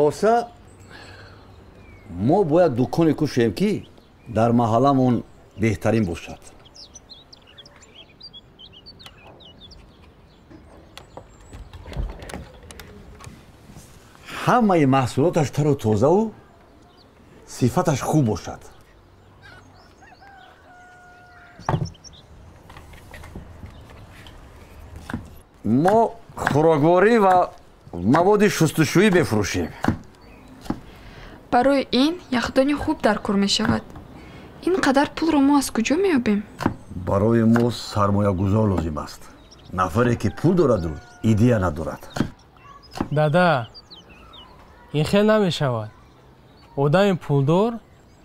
Хулоса, мо бояд дуконе кушоем, ки дар маҳалламон беҳтарин бошад. Ҳамаи маҳсулоташ тару тозаву сифаташ хуб бошад. Мо хӯрокворӣ ва маводи шустушӯӣ мефурӯшем. Барои ин яхдони хуб дар кор мешавад. Ин қадар пулро мо аз куҷо меёбем? Барои мо сармоягузор лозим аст. Нафаре, ки пул дораду идея надорад. Дада, ин хел намешавад. Одами пулдор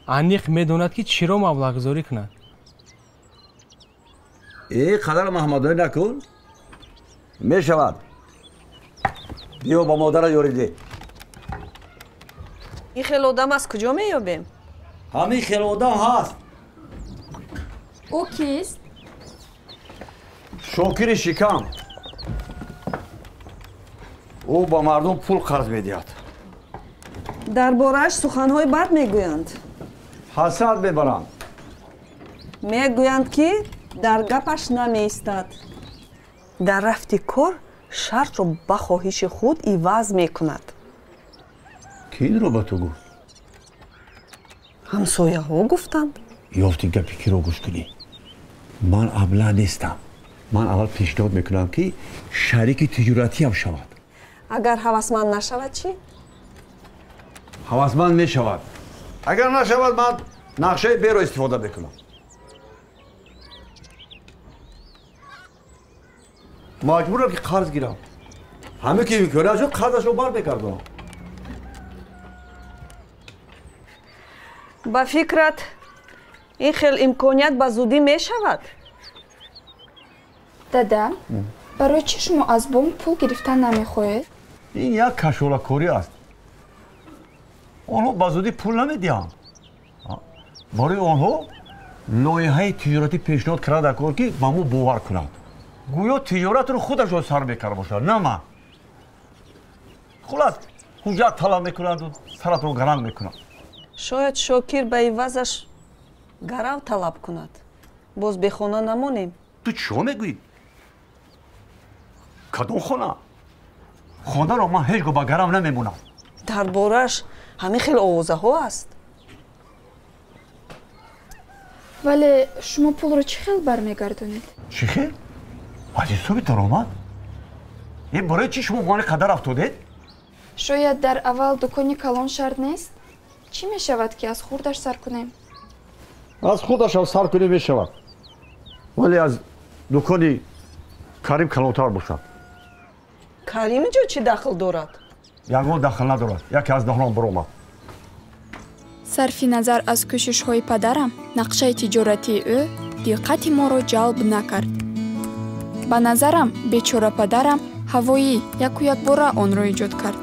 аниқ медонад, ки чиро маблағгузорӣ кунад. Э, қадар маҳмадонӣ накун. Мешавад. Биё ба модара ёрӣ деҳ. Ин хел одам аз куҷо меёбем? Ҳамин хел одам ҳаст. Ӯ кист? Шокири шикам. Ӯ ба мардум пул қарз медиҳад. Дар борааш суханҳои бад мегӯянд. Ҳасад мебаранд. Мегӯянд, ки дар гапаш намеистад. Дар рафти кор шартро ба хоҳиши худ иваз мекунад. Ки инро ба ту гуфт? Ҳамсояҳо гуфтанд. Ёфти гапи киро гӯш кунӣ. Ман абла нестам. Ман аввал пешниҳод мекунам, ки шарики тиҷоратиам шавад. Агар ҳавасманд нашавад чӣ? Ҳавасманд мешавад. Агар нашавад, ман нақшаи беро истифода мекунам. Маҷбурам, ки қарз гирам. Ҳаме ки имконият шуд, қарзашро бармегардонам. Ба фикрат, ин хел имконият ба зудӣ мешавад? Дада, барои чӣ шумо аз бонк пул гирифтан намехоҳед? Ин як кашолакорӣ аст. Онҳо ба зудӣ пул намедиҳанд. Барои онҳо лоиҳаи тиҷоратӣ пешниҳод карда дар кор, ки ба мо бовар кунанд. Гӯё тиҷоратро худашон сар мекарда бошад, на ман. Хулас, ҳуҷҷат талаб мекунанду саратро гаранг мекунанд. Шояд Шокир ба ивазаш гарав талаб кунад. Боз бехона намонем. Ту чиҳо мегӯӣ? Кадом хона? Хонаро ман ҳеҷ гоҳ ба гарав намемонам. Дар борааш ҳамин хел овозаҳо аст. Вале шумо пулро чӣ хел бармегардонед? Чӣ хел? Аз ҳисоби даромад? Ин барои чӣ шумо мани қадар афтодед? Шояд дар аввал дукони калон шарт нест? Чӣ мешавад, ки аз хурдаш сар кунем? Аз хурдашам сар кунем мешавад. Вале аз дукони Карим калонтар бошад. Карим инҷо чӣ дахл дорад? Ягон дахл надорад. Яке аз даҳонам баромад. Сарфи назар аз кӯшишҳои падарам, нақшаи тиҷоратии ӯ диққати моро ҷалб накард. Ба назарам, бечора падарам ҳавоӣ яку якбора онро эҷод кард.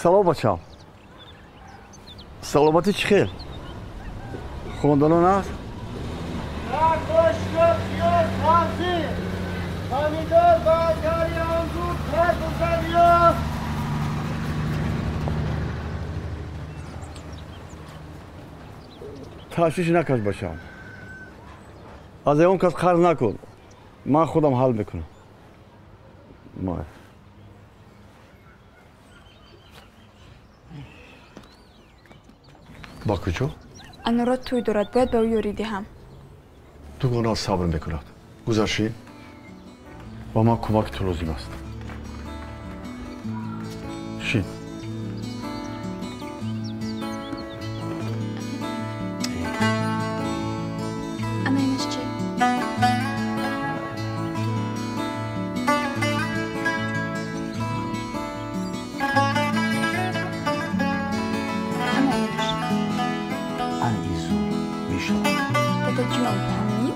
Салом, бачам. Саломатӣ чӣ хел? Хонданон аст? Ташвиш накаш, бачам. Аз ягон кас қарз накун. Ман худам ҳал мекунам. Ба куҷо? Анора тӯй дорад, бояд ба ӯ ёрӣ диҳам. Дугона сабр мекунад. Гузарши, ба ман кӯмаки ту лозим аст. Шин. Ана инаш чӣ? Ана инаш. Ан изу мешавад. Дадаҷон, ҳамин?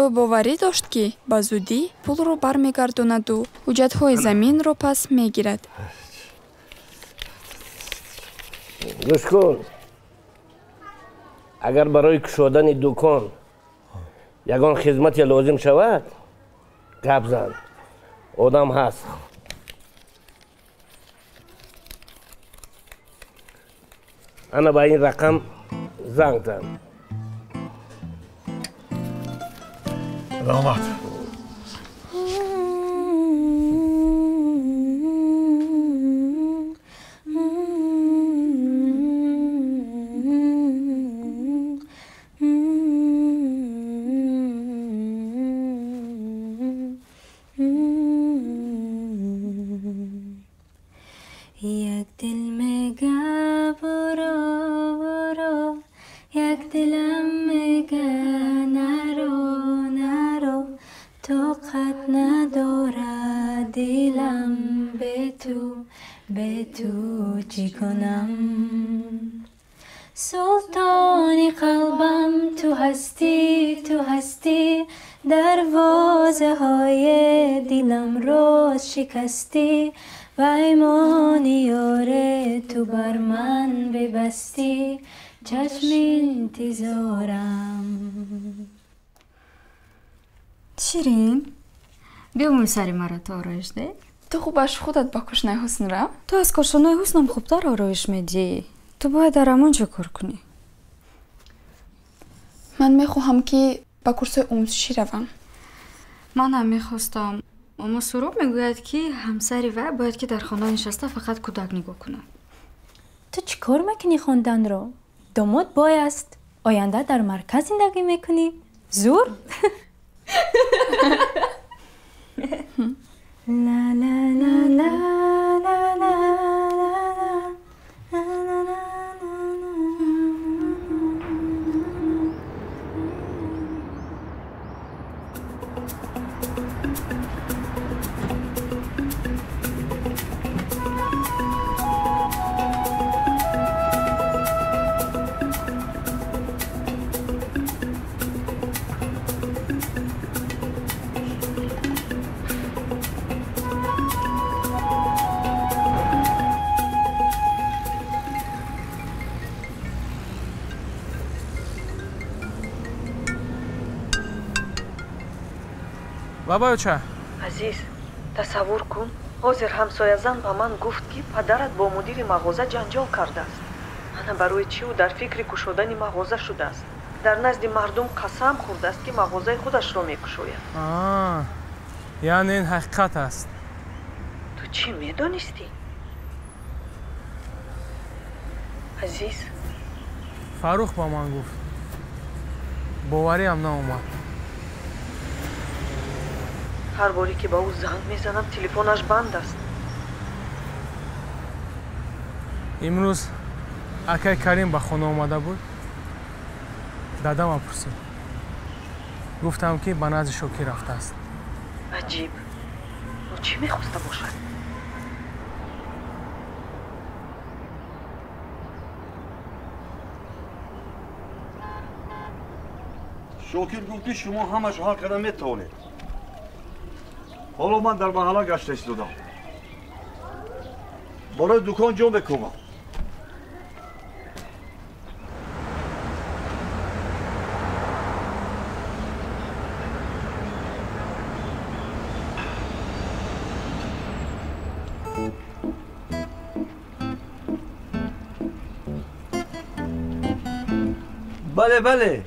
Ӯ боварӣ дошт, ки ба зудӣ пулро бармегардонаду ҳуҷҷатҳои заминро пас мегирад. Гӯш кун, агар барои кушодани дукон ягон хизмате лозим шавад, гап зан, одам ҳаст. Ана ба ин рақам занг зан. Раҳмат. Як дил мега буро буро, як дилам мега наро наро, тоқат надорад дилам бе ту, бе ту чӣ кунам? Султони қалбам ту ҳастӣ, ту ҳастӣ, дарвозаҳои дилам роз шикастӣ, паймони ёре ту бар ман бибастӣ, чашми интизорам. Ширин, биё мӯи сари маро ту ороиш деҳ. Ту хубаш худат ба кошонаи ҳусн рав. Ту аз кошонаи ҳуснам хубтар ороиш медиҳӣ. Ту бояд дар ҳамон ҷо кор кунӣ. Ман мехоҳам, ки ба курсҳои омӯзишӣ равам. Ман ҳам мехостам. Аммо Суроб мегӯяд, ки ҳамсари вай бояд ки дар хона нишаста фақат кӯдак нигоҳ кунад. Ту чӣ кор мекунӣ хонданро? Домод бой аст. Оянда дар марказ зиндагӣ мекунӣ. Зур? Ла ла ла ла ла ла ла ла ла. Бабаюча. Азиз, тасаввур кун, ҳозир ҳамсоязан ба ман гуфт, ки падарат бо мудири мағоза ҷанҷол кардааст. Ана барои чӣ ӯ дар фикри кушодани мағоза шудааст. Дар назди мардум қасам хӯрдааст, ки мағозаи худашро мекушояд. Яъне ин ҳақиқат аст. Ту чӣ медонистӣ? Азиз, Фаррух ба ман гуфт. Бовариам наомад. Ҳар боре ки ба ӯ занг мезанам, телефонаш банд аст. Имрӯз акай Карим ба хона омада буд. Дадама пурсид. Гуфтам, ки ба назди Шокир рафтааст. Аҷиб. Ӯ чӣ мехоста бошад? Шокир гуфт, ки шумо ҳамаш ҳал карда метавонед. Ҳоло ман дар маҳалла гашта истодам. Барои дукон ҷо мекӯбам. Бале, бале.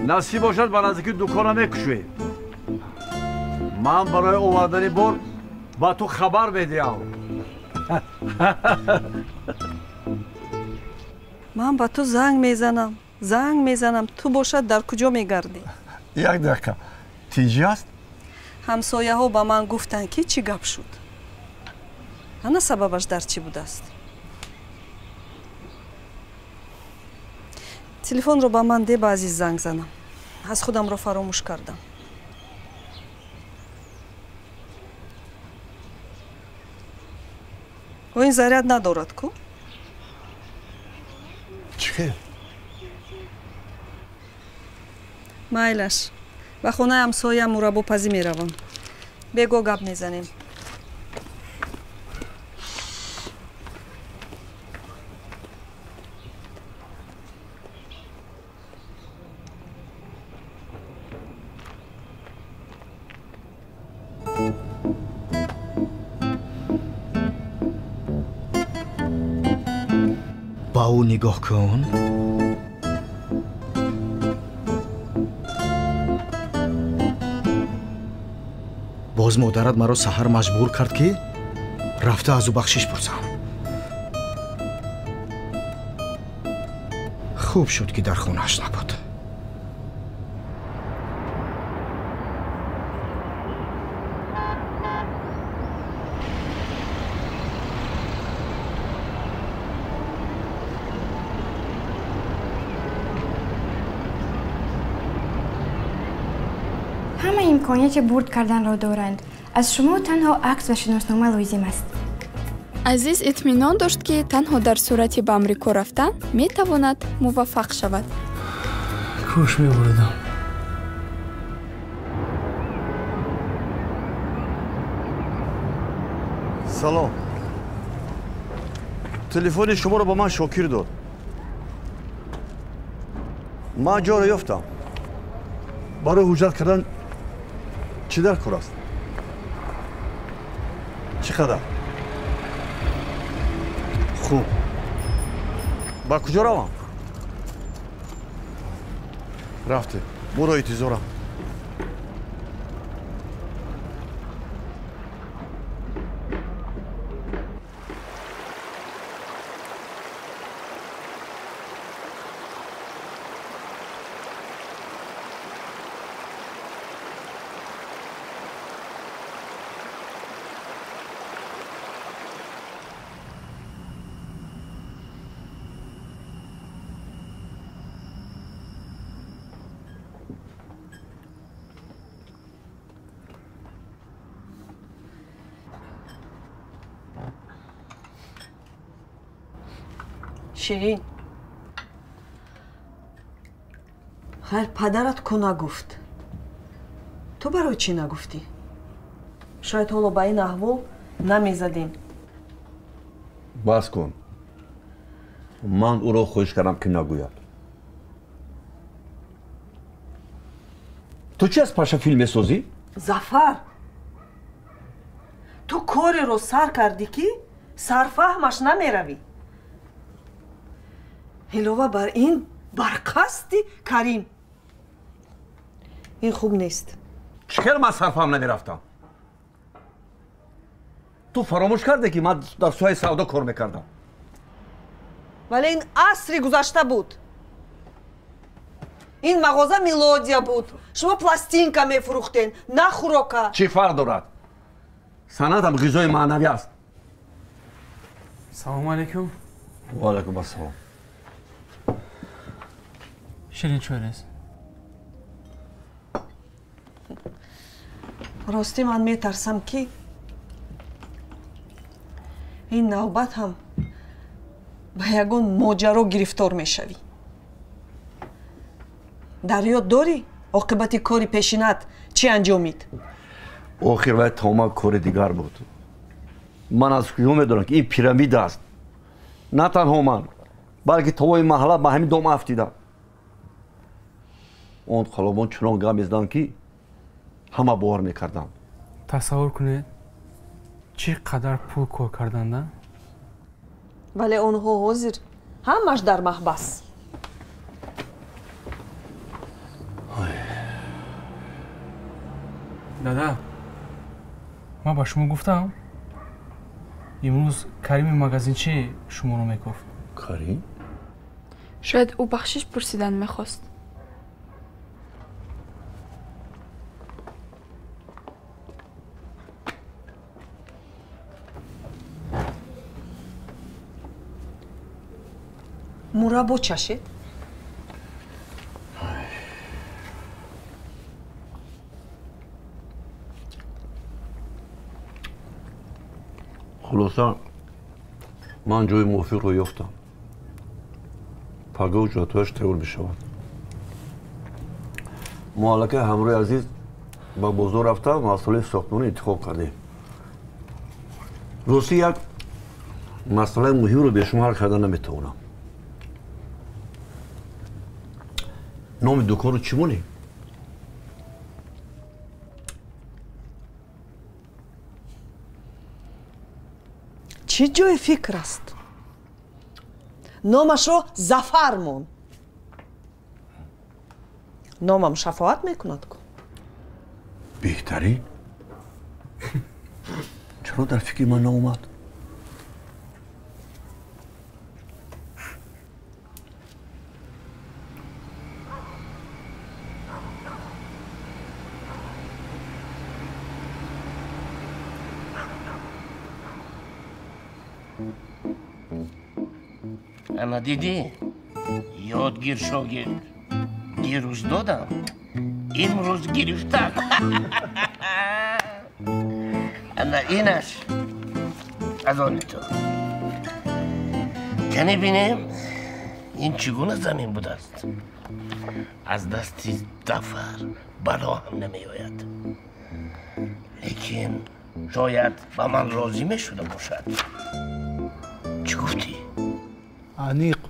Насиб бошад, ба наздики дукона мекушоем. Ман барои овардани бор ба ту хабар медиҳам. Ман ба ту занг мезанам, занг мезанам, ту бошад дар куҷо мегардӣ? Як дақиқа. Тинҷӣ аст? Ҳамсояҳо ба ман гуфтанд, ки чӣ гап шуд. Ана сабабаш дар чӣ будааст? Телефонро ба ман де, ба Азиз занг занам. Аз худамро фаромӯш кардам. Ӯ ин заряд надорад ку? Чӣ хел? Майлаш, Ба хонаи ҳамсоя мураббопазӣ меравам. Бего гап мезанем. Ба ӯ нигоҳ кун. Боз модарат маро саҳар маҷбур кард, ки рафта аз ӯ бахшиш пурсам. Хуб шуд, ки дар хонааш набуд. Ҳама имконияти бурд карданро доранд. Аз шумо танҳо акс ва шиноснома лозим аст. Азиз итминон дошт, ки танҳо дар сурати ба Амрико рафтан метавонад муваффақ шавад. Кош мебурдам. Салом. Телефони шуморо ба ман Шокир дод. Ман ҷоро ёфтам. Барои ҳуҷҷат кардан чӣ дар кор аст? Чӣ қадар? Хуб. Ба куҷо равам? Рафтем. Буро интизорам. Ширин, хайр, падарат ку нагуфт? Ту барои чӣ нагуфтӣ? Шояд ҳоло ба ин аҳвол намезадем. Бас кун. Ман ӯро хоҳиш кардам, ки нагӯяд. Ту чӣ аз паша филм месозӣ? Зафар, ту кореро сар кардӣ, ки сарфаҳмаш намеравӣ. Илова бар ин, бар қасди Карим. Ин хуб нест. Чӣ хел ман сарфаҳм намерафтам? Ту фаромӯш карде, ки ман дар соҳаи савдо кор мекардам. Вале ин асри гузашта буд. Ин мағоза Мелодия буд. Шумо пластинка мефурӯхтен, на хӯрока. Чӣ фарқ дорад? Санъатам ғизои маънавӣ аст. Салому алайкум. Ва алайкум ассалом. Ширин чой рез. Ростӣ, ман метарсам, ки ин навбат ҳам ба ягон моҷаро гирифтор мешавӣ. Дар ёд дорӣ оқибати кори пешинат чӣ анҷомид? Охир вай тамоман кори дигар буд. Ман аз куҷо медонам, ки ин пирамида аст? На танҳо ман, балки тамоми маҳалла ба ҳамин дом афтидам. Он қалобон чунон гап мезаданд, ки ҳама бовар мекарданд. Тасаввур кунед, чӣ қадар пул кор карданда? Вале онҳо ҳозир ҳамаш дар маҳбас. Дада, ман ба шумо гуфтам, имрӯз Карими магазинчи шуморо мекофт. Карим? Шояд ӯ бахшиш пурсидан мехост. Мураббо чашед? Хулоса, ман ҷои мувофиқро ёфтам. Пагоҳ ҳуҷҷатҳояш тайёр мешавад. Мо аллакай ҳамроҳи Азиз ба бозор рафта масъалаи сохтмонӣ интихоб кардем. Ростӣ, як масъалаи муҳимро бе шумо ҳал карда наметавонам. Номи дуконро чӣ монем? Чӣ ҷои фикр аст? Номашро Зафар мон. Номам шафоат мекунад ку. Беҳтарин. Чаро дар фикри ман наомад? Ана дидӣ, ёдгир, шогирд. Дирӯз додам, имрӯз гирифтам. Ана инаш аз они ту. Кане бинем, ин чӣ гуна замин будааст? Аз дасти Зафар бало ҳам намеояд. Лекин шояд ба ман розӣ мешуда бошад. Чӣ гуфтӣ? Аниқ.